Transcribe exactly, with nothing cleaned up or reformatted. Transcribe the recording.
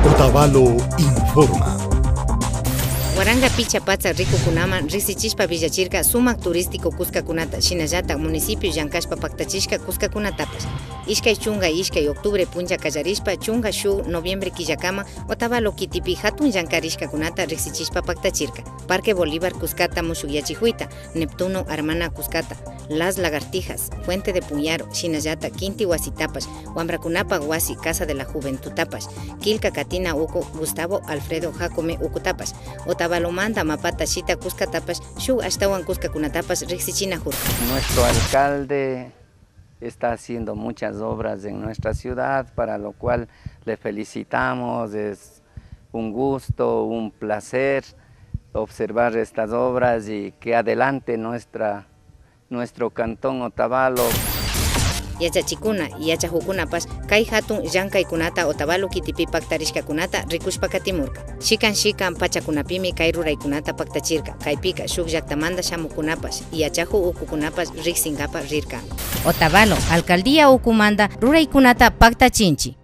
Otavalo informa. Waranka pichka patsak rikukunaman riksichishpa willachirka sumak turístico kuskakunata, shinallata municipio llankashpa paktachishka kuskakunatapash. Ishkay chunka ishkay octubre puncha kallarishpa chunka shuk noviembre killakaman Otavalo kitipi hatun llankarishkakunata riksichishpa paktachirka. Parque Bolívar kuskata mushukyachikuyta, Neptuno Armana kuskata, Las Lagartijas, Fuente de Puñaro, shinallata kinti wasitapash, wambrakunapak wasi Casa de la Juventudtapash, Killka Katina uku Gustavo Alfredo Jacome ukutapash, Otavalomanta mapata shita kuskatapash, shuk ashtawan kuskakunatapash riksichinakurka. Nuestro alcalde está haciendo muchas obras en nuestra ciudad, para lo cual le felicitamos. Es un gusto, un placer observar estas obras y que adelante nuestra, nuestro cantón Otavalo. Yachachikuna, yachakukunapash kay hatun llankaykunata Otavalo kitipi paktarishkakunata rikushpa katimurka. Shikan shikan pachakunapimi kay ruraykunata paktachirka. Kaypika shuk llaktamanta shamukkunapash, yachaku ukukunapash riksinkapa rirka. Otavalo alcaldía ukumanta ruraykunata paktachinchi.